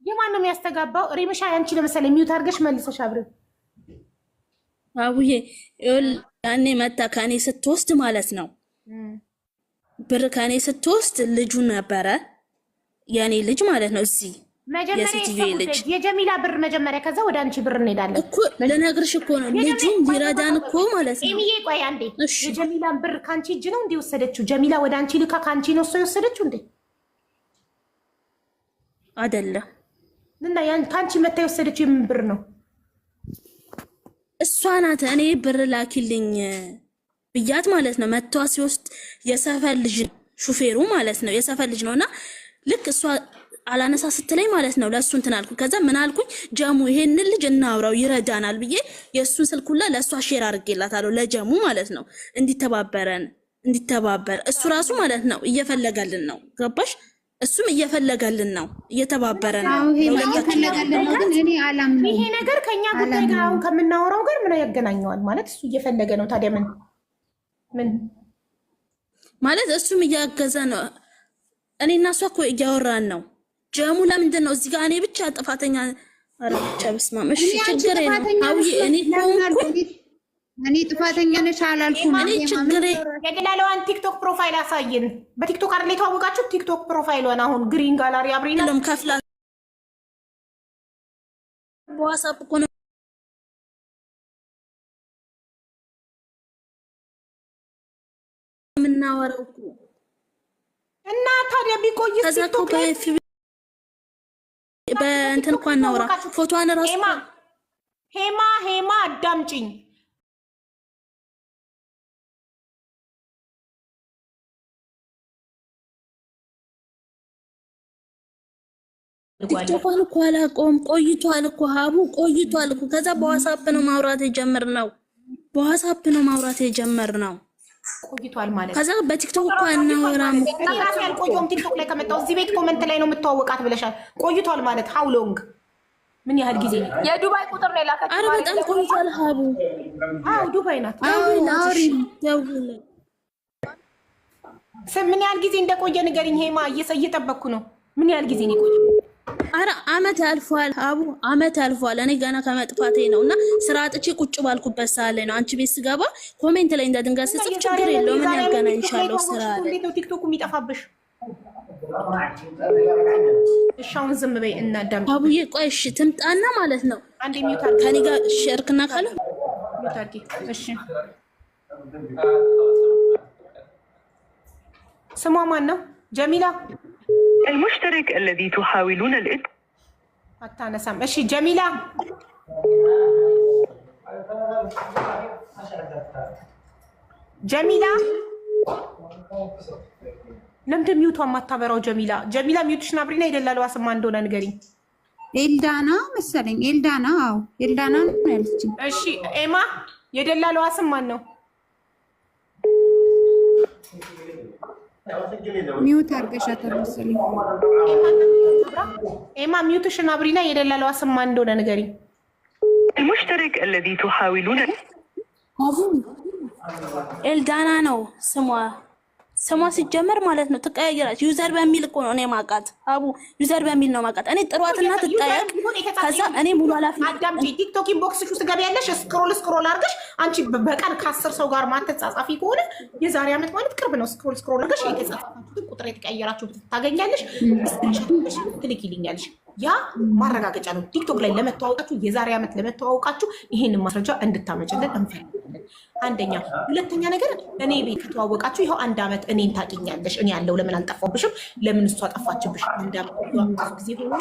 የማን ነው የሚያስተጋባው? ሪምሻ ያንቺ ለምሳሌ mute አድርገሽ መልሰሽ አብረን አቡዬ ያኔ መታ ከኔ ስትወስድ ማለት ነው ብር ከኔ ስትወስድ ልጁ ነበረ የኔ ልጅ ማለት ነው እዚህ መጀመሪያ የጀሚላ ብር መጀመሪያ፣ ከዛ ወደ አንቺ ብር እንሄዳለን እኮ ልነግርሽ እኮ ነው። ልጁም ሊረዳን እኮ ማለት ነው። ኤሚዬ ቆይ አንዴ፣ የጀሚላን ብር ከአንቺ እጅ ነው እንዴ የወሰደችው? ጀሚላ ወደ አንቺ ልካ ከአንቺ ነው እሷ የወሰደችው እንዴ? አይደለም። እና ያን ከአንቺ መታ የወሰደችው የምን ብር ነው? እሷ ናት እኔ ብር ላኪልኝ ብያት ማለት ነው። መቷ ሲወስድ የሰፈር ልጅ ሹፌሩ ማለት ነው የሰፈር ልጅ ነውና ልክ እሷ አላነሳ ስትለኝ ማለት ነው ለእሱ እንትን አልኩኝ። ከዛ ምን አልኩኝ፣ ጀሙ ይሄንን ልጅ እናውራው ይረዳናል ብዬ የእሱን ስልክ ሁላ ለእሷ share አድርጌላታለሁ ለጀሙ ማለት ነው እንዲተባበረን እንዲተባበር እሱ ራሱ ማለት ነው እየፈለገልን ነው። ገባሽ? እሱም እየፈለገልን ነው እየተባበረን ነው። አዎ ይሄ እየፈለገልን ነው፣ ግን እኔ አላምነውም። ይሄ ነገር ከኛ ጉዳይ ጋር አሁን ከምናወራው ጋር ምን ያገናኘዋል? ማለት እሱ እየፈለገ ነው። ታዲያ ምን ምን ማለት እሱም እያገዘ ነው። እኔ እና እሷ እኮ እያወራን ነው። ጀሙ ለምንድን ነው እዚህ ጋር እኔ ብቻ ጥፋተኛ? ኧረ ብቻ በስመ አብ። እሺ እኔ አንቺ ችግር የለውም ጥፋተኛ አውዬ፣ ነሽ እኔ ለምን ሆንኩኝ አልኩኝ? እኔ ጥፋተኛ ነሽ አላልኩም። እኔ ሄማ ምን ችግሬ የደላለዋን ቲክቶክ profile አሳይን። በቲክቶክ አይደል የተዋወቃችሁ? ቲክቶክ profile ሏን አሁን green gallery አብሪና የለውም ከፍላ በዋትስአፕ እኮ ነው የምናወራው እኮ። እና ታዲያ ቢቆይስ ከዛ እኮ ቲክቶክ ላይ በ FB በእንትን እኮ አናወራ ፎቶዋን ራሱ ሄማ ሄማ ሄማ አዳምጪኝ። ቲክቶኳን እኮ አላውቀውም። ቆይቷል እኮ ሀቡ ቆይቷል እኮ። ከዛ በዋትስአፕ ነው ማውራት የጀመርነው። በዋትስአፕ ነው ማውራት የጀመርነው። ቆይቷል ማለት ከዛ በቲክቶክ እኮ አናወራም። እኔ ራሴ አልቆየሁም። ቲክቶክ ላይ ከመጣሁ እዚህ ቤት comment ላይ ነው የምተዋወቃት ብለሻል። ቆይቷል ማለት how long ምን ያህል ጊዜ ነው? የዱባይ ቁጥር ነው የላከችው። አረ በጣም ቆይቷል ሀቡ። አዎ ዱባይ ናት። ደውይላት፣ እሺ ደውይላት። ምን ያህል ጊዜ እንደቆየ ንገሪኝ ሄማ። እየጠበቅኩ ነው። ምን ያህል ጊዜ ነው የቆየ? አረ አመት አልፏል ሀቡ፣ አመት አልፏል። እኔ ገና ከመጥፋቴ ነው እና ስራ አጥቼ ቁጭ ባልኩበት ሰዓት ላይ ነው አንቺ ቤት ስገባ comment ላይ እንደ ድንጋይ ስጽፍ ችግር የለውም ምን ያገናኝሻለሁ ስራ ላይ እንዴት ነው ቲክቶኩ የሚጠፋብሽ? እሺ አሁን ዝም በይ እና አዳምጪ። ሀቡዬ። ቆይ እሺ ትምጣና ማለት ነው አንዴ mute አድርጊ፣ ከኔ ጋር ሸርክና ካለ mute አድርጊ። እሺ ስሟ ማን ነው? ጀሚላ المشترك الذي تحاولون الات አታነሳም። እሺ ጀሚላ ጀሚላ ለምንድን mute ቷ የማታበራው? ጀሚላ ጀሚላ mute ሽን አብሪና የደላለዋ ስማ እንደሆነ ንገሪኝ። ኤልዳና መሰለኝ። ኤልዳና አዎ ኤልዳና ነው ያለችኝ። እሺ ኤማ የደላለዋ ስም ማን ነው? mute አድርገሻታል መሰለኝ። ኤማ mute ሽን አብሪና የደላለዋ ስም ማን እንደሆነ ንገሪኝ። المشترك الذي تحاولون አቡ ኤልዳና ነው ስሟ። ስሟ ሲጀመር ማለት ነው ትቀያየራች። user በሚል እኮ ነው እኔ ማውቃት አቡ፣ user በሚል ነው ማውቃት። እኔ ጥሯትና ትጠየቅ። ከዛ እኔ ሙሉ ኃላፊነት አዳምጪ። ቲክቶክ inbox ሽ ውስጥ ገቢያለሽ። scroll scroll አድርገሽ አንቺ በቀን ከ10 ሰው ጋር ማትጻጻፊ ከሆነ የዛሬ ዓመት ማለት ቅርብ ነው። scroll scroll አድርገሽ የተጻጻፋችሁትን ቁጥር የተቀያየራችሁትን ታገኛለሽ። ትልኪልኛለሽ። ያ ማረጋገጫ ነው። ቲክቶክ ላይ ለመተዋወቃችሁ የዛሬ ዓመት ለመተዋወቃችሁ ይሄንን ማስረጃ እንድታመጭልን እንፈልጋለን። አንደኛ። ሁለተኛ ነገር እኔ ቤት ከተዋወቃችሁ ይኸው አንድ ዓመት እኔን ታውቂኛለሽ። እኔ ያለው ለምን አልጠፋብሽም? ለምን እሷ ጠፋችብሽ? አንድ ዓመት ብዙ ጊዜ ሆኖ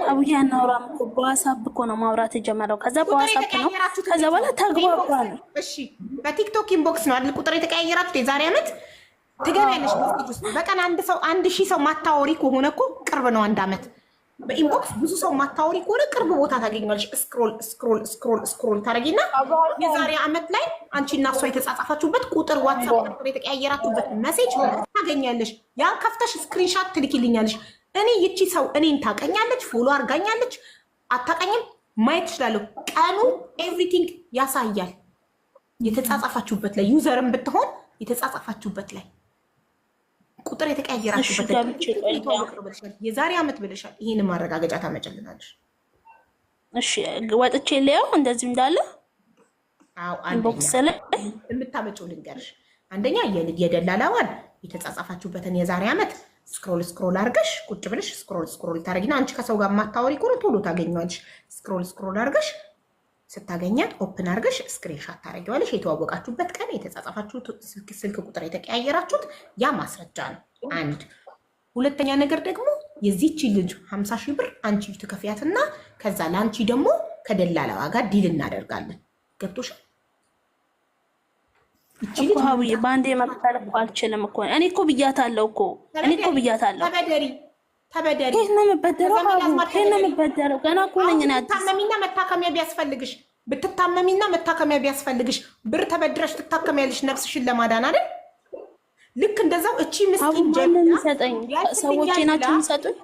አቡዬ አናወራም እኮ በዋትስአፕ እኮ ነው ማውራት የጀመረው። ከዛ ቁጥር በዋትስአፕ ነው። የተቀያየራችሁት ከዛ በኋላ ተግባባ ነው። እሺ፣ በቲክቶክ inbox ነው አይደል? ቁጥር የተቀያየራችሁት የዛሬ ዓመት ትገቢያለሽ። message ውስጥ በቀን አንድ ሰው 1000 ሰው ማታወሪ ከሆነ እኮ ቅርብ ነው። አንድ ዓመት በ inbox ብዙ ሰው ማታወሪ ከሆነ ቅርብ ቦታ ታገኛለሽ። scroll scroll scroll scroll ታደርጊና የዛሬ ዓመት ላይ አንቺ እና እሷ የተጻጻፋችሁበት ቁጥር ዋትሳፕ ቁጥር የተቀያየራችሁበት message ታገኛለሽ። ያን ከፍተሽ screenshot ትልኪልኛለሽ። እኔ ይቺ ሰው እኔን ታቀኛለች፣ follow አርጋኛለች፣ አታቀኝም ማየት እችላለሁ። ቀኑ everything ያሳያል። የተጻጻፋችሁበት ላይ user ም ብትሆን የተጻጻፋችሁበት ላይ ቁጥር የተቀያየራችሁበት ላይ እሺ፣ ገብቼ ቆይ። የተዋወቅነው ብለሻል፣ የዛሬ ዓመት ብለሻል። ይህን ማረጋገጫ ታመጭልናለሽ። እሺ ወጥቼ ሊያው እንደዚህ እንዳለ አዎ inbox አንደኛ ላይ የምታመጪው ልንገርሽ፣ አንደኛ የደላላዋን የተጻጻፋችሁበትን የዛሬ ዓመት scroll scroll አድርገሽ ቁጭ ብለሽ scroll scroll ታደርጊና አንቺ ከሰው ጋር የማታወሪ ከሆነ ቶሎ ታገኘዋለሽ። scroll scroll አድርገሽ ስታገኛት open አድርገሽ screenshot ታደርጊዋለሽ። የተዋወቃችሁበት ቀን፣ የተጻጻፋችሁት ስልክ ቁጥር የተቀያየራችሁት ያ ማስረጃ ነው። አንድ ሁለተኛ ነገር ደግሞ የዚህች ልጅ 50,000 ብር አንቺ ትከፍያትና ከዛ ለአንቺ ደግሞ ከደላላዋ ጋር deal እናደርጋለን። ገብቶሻል? ይቺ እኮ ልጅ ሀቡዬ በአንዴ መክፈል እኮ አልችልም እኮ። እኔ እኮ ብያታለሁ እኮ፣ እኔ እኮ ብያታለሁ። ተበደሪ ተበደሪ። ከየት ነው የምበደረው? ከዘመድ ሀቡ አዝማድ ከየት ነው ተበደሪ። የምበደረው? ገና እኮ ነኝ እኔ አዲስ። ብትታመሚና መታከሚያ ቢያስፈልግሽ፣ ብትታመሚና መታከሚያ ቢያስፈልግሽ ብር ተበድረሽ ትታከሚያለሽ፣ ነፍስሽን ለማዳን አይደል? ልክ እንደዛው እቺ ሀቡ ምስኪን ማን ነው ጀሚላ የሚሰጠኝ? ያልፍልኛል ሰዎቼ ብላ ናቸው የሚሰጡኝ?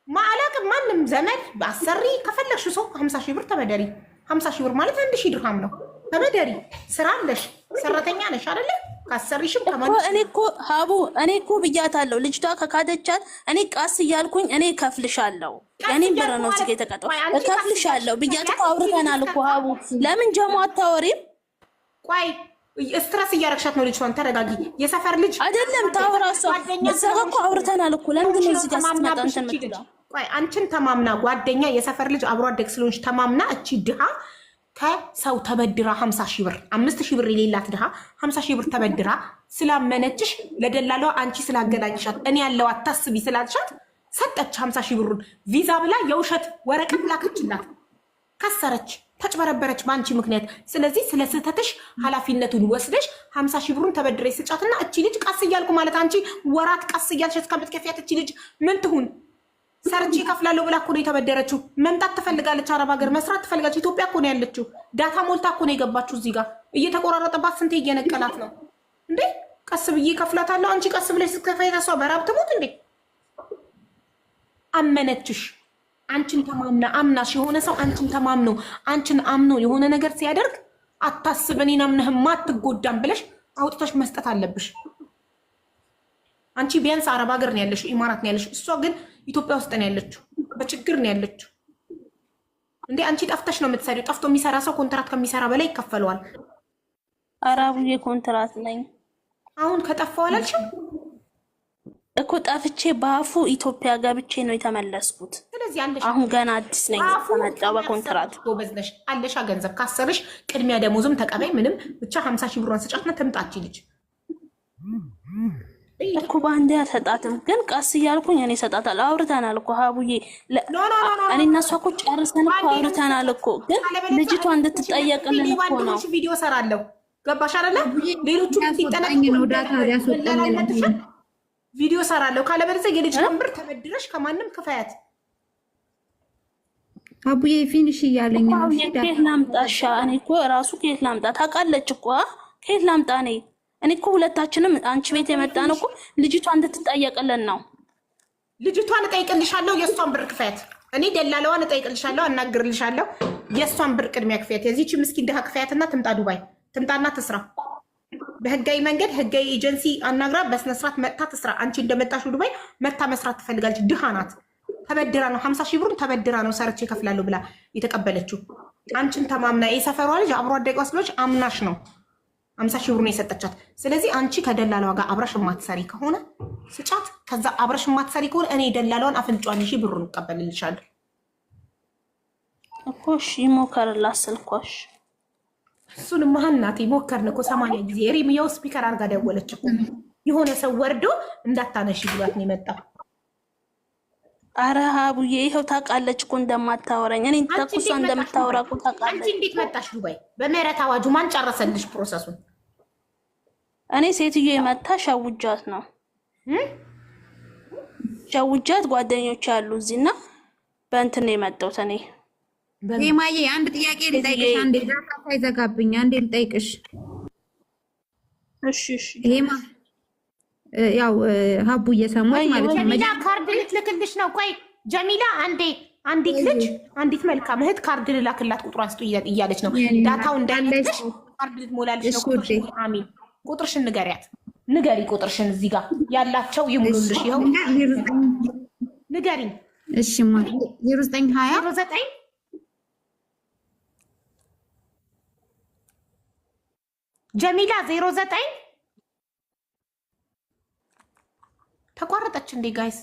ማአላቅም ማንም ዘመድ አሰሪ ከፈለግሽ ሰው 50,000 ብር ተበደሪ። 50,000 ብር ማለት 1,000 ድርሃም ነው። ተበደሪ። ስራ አለሽ፣ ሰራተኛ ነሽ አይደለ? ካሰሪሽም እኮ ከማንሽ እኔ እኮ ሀቡ እኔ እኮ ብያታለሁ። ልጅቷ ከካደቻት እኔ ቃስ እያልኩኝ እኔ እከፍልሻለሁ። ቀስ የእኔን ብር እያልኩ ነው እዚህ ማለት ጋ የተቀጠው፣ ቆይ አንቺ ቀስ እከፍልሻለሁ እያልሽ ብያት እኮ ከፍያት አውርተናል እኮ ሀቡ። ለምን ጀሞ አታወሪም? ቆይ stress እያረግሻት ነው ልጅቷን። ተረጋጊ። የሰፈር ልጅ አይደለም ታውራ እሷ ጓደኛ እዛ ጋ እኮ አውርተናል እኮ። ለምንድን ነው እዚህ ጋ ስትመጣ ተማምናብሽ እንትን እቺ ልጅ የምትለው? ቆይ አንቺን ተማምና ጓደኛ የሰፈር ልጅ አብሮ አደግ ስለሆንሽ ተማምና እቺ ድሃ ከሰው ተበድራ 50,000 ብር፣ 5,000 ብር የሌላት ድሃ 50,000 ብር ተበድራ ስላመነችሽ፣ ለደላላዋ አንቺ ስላገናኝሻት፣ እኔ ያለው አታስቢ ስላልሻት ሰጠች 50,000 ብሩን። ቪዛ ብላ የውሸት ወረቀት ላከችላት። ከሰረች፣ ተጭበረበረች በአንቺ ምክንያት። ስለዚህ ስለ ስህተትሽ ኃላፊነቱን ወስደሽ 50,000 ብሩን ተበድረሽ ስጫትና እቺ ልጅ ቀስ እያልኩ ማለት አንቺ ወራት ቀስ እያልሽ እስከምትከፍያት እቺ ልጅ ምን ትሁን? ሰርቼ እከፍላለሁ ብላ እኮ ነው የተበደረችው። መምጣት ትፈልጋለች፣ አረብ ሀገር መስራት ትፈልጋለች። ኢትዮጵያ እኮ ነው ያለችው። Data ሞልታ እኮ ነው የገባችው። እዚህ ጋር እየተቆራረጠባት ስንቴ እየነቀላት ነው እንዴ? ቀስ ብዬ እከፍላታለሁ። አንቺ ቀስ ብለሽ ስትከፍያት እሷ በራብ ትሞት እንዴ? አመነችሽ። አንቺን ተማምና አምናሽ የሆነ ሰው አንቺን ተማምኖ አንቺን አምኖ የሆነ ነገር ሲያደርግ አታስብ፣ እኔን አምነህማ አትጎዳም ብለሽ አውጥተሽ መስጠት አለብሽ። አንቺ ቢያንስ አረብ ሀገር ነው ያለሽው፣ ኢማራት ነው ያለሽው። እሷ ግን ኢትዮጵያ ውስጥ ነው ያለችው፣ በችግር ነው ያለችው። እንዴ አንቺ ጠፍተሽ ነው የምትሰሪው። ጠፍቶ የሚሰራ ሰው ኮንትራት ከሚሰራ በላይ ይከፈለዋል። ኧረ ሀቡዬ ኮንትራት ነኝ። አሁን ከጠፋው አላልሽም? እኮ ጠፍቼ በአፉ ኢትዮጵያ ገብቼ ነው የተመለስኩት። ስለዚህ አለሽ አሁን ገና አዲስ ነኝ አፉ ከመጣሁ በኮንትራት። ጎበዝ ነሽ፣ አለሻ ገንዘብ። ካሰርሽ ቅድሚያ ደሞዝም ተቀበይ። ምንም ብቻ 50,000 ብሯን ስጫትና ትምጣች ልጅ። እኮ በአንዴ አልሰጣትም፣ ግን ቀስ እያልኩኝ እኔ እሰጣታለሁ። አውርተናል እኮ ሀቡዬ፣ No, no, no, no. እኔ እና እሷ እኮ ጨርሰን እኮ በአንዴ ነው አውርተናል እኮ። ግን አለበለዚያ ልጅቷ እንድትጠየቅልን ሌባ እኮ ነው። እንደሆንሽ ቪዲዮ ሰራለሁ። ገባሽ አይደለ? ሌሎቹ ሊያስወጣኝ ነው፣ data ሊያስወጣኝ ነው። ሲጠነቀቁ ቪዲዮ ሰራለሁ። ካለበለዚያ የልጅቷን ብር ተበድረሽ ከማንም ክፈያት። አቡዬ finish እያለኝ ነው። ሀቡዬ እሺ data ከየት ላምጣሻ? እኔ እኮ ራሱ ከየት ላምጣ? ታውቃለች እኮ ከየት ላምጣ? እኔ እኮ ሁለታችንም አንቺ ቤት የመጣ ነው እኮ ልጅቷ እንድትጠየቅልን ነው። ልጅቷን እጠይቅልሻለሁ፣ የእሷን ብር ክፈያት። እኔ ደላለዋን እጠይቅልሻለሁ፣ አናግርልሻለሁ። የእሷን ብር ቅድሚያ ክፈያት። የዚህች ምስኪን ድሃ ክፈያትና ትምጣ ዱባይ፣ ትምጣና ትስራ በህጋዊ መንገድ። ህጋዊ ኤጀንሲ አናግራ በስነስርዓት መጥታ ትስራ። አንቺ እንደመጣሽው ዱባይ መጥታ መስራት ትፈልጋለች። ድሃ ናት። ተበድራ ነው 50,000 ብሩን ተበድራ ነው ሰርቼ እከፍላለሁ ብላ የተቀበለችው። አንቺን ተማምና የሰፈሯ ልጅ አብሮ አደጓ ስለሆነች አምናሽ ነው 50,000 ብሩን የሰጠቻት። ስለዚህ አንቺ ከደላላዋ ጋር አብረሽ የማትሰሪ ከሆነ ስጫት። ከዛ አብረሽ የማትሰሪ ከሆነ እኔ ደላላዋን አፍንጫዋን ይዤ ብሩን እቀበልልሻለሁ። እኮ እሺ ይሞከርላት ስልኳሽ። እሱንማ እናቴ ሞከርን እኮ 80 ጊዜ። ሪምያው speaker አድርጋ ደወለች እኮ፣ የሆነ ሰው ወርዶ እንዳታነሺ ብሏት ነው የመጣው። አረ ሀቡዬ ይኸው ታውቃለች እኮ እንደማታወራኝ። እኔ አንቺ ተኩሷ እንዴት መጣሽ እንደምታወራ ዱባይ? እኮ አንቺ ታውቃለች። እንዴት መጣሽ ዱባይ? በምህረት አዋጁ ማን ጨረሰልሽ process ኡን? እኔ ሴትዮ የመታ ሸውጃት ነው ሸውጃት። ጓደኞች ያሉ እዚህና በእንትን ነው የመጣሁት እኔ። ሄማዬ አንድ ጥያቄ ልጠይቅሽ። አንዴ data ሳይዘጋብኝ አንዴ ልጠይቅሽ። እሺ እሺ። ሄማ ያው ሀቡ እየሰማች ማለት ነው። ጀሚላ ካርድ ልትልክልሽ ነው። ቆይ ጀሚላ አንዴ፣ አንዲት ልጅ አንዲት መልካም እህት ካርድ ልላክላት ቁጥሯን ስጡ እያለች ነው። Data ው እንዳይነጥሽ ካርድ ልትሞላልሽ ነው። እሺ ውዴ። ቁጥርሽን አሚን፣ ቁጥርሽን ንገሪያት። ንገሪ ቁጥርሽን፣ እዚህ ጋር ያላቸው ይሙሉልሽ። ይኸው ንገሪኝ። እሺ 0920 09 ጀሚላ 09 ተቋረጠች እንዴ guys?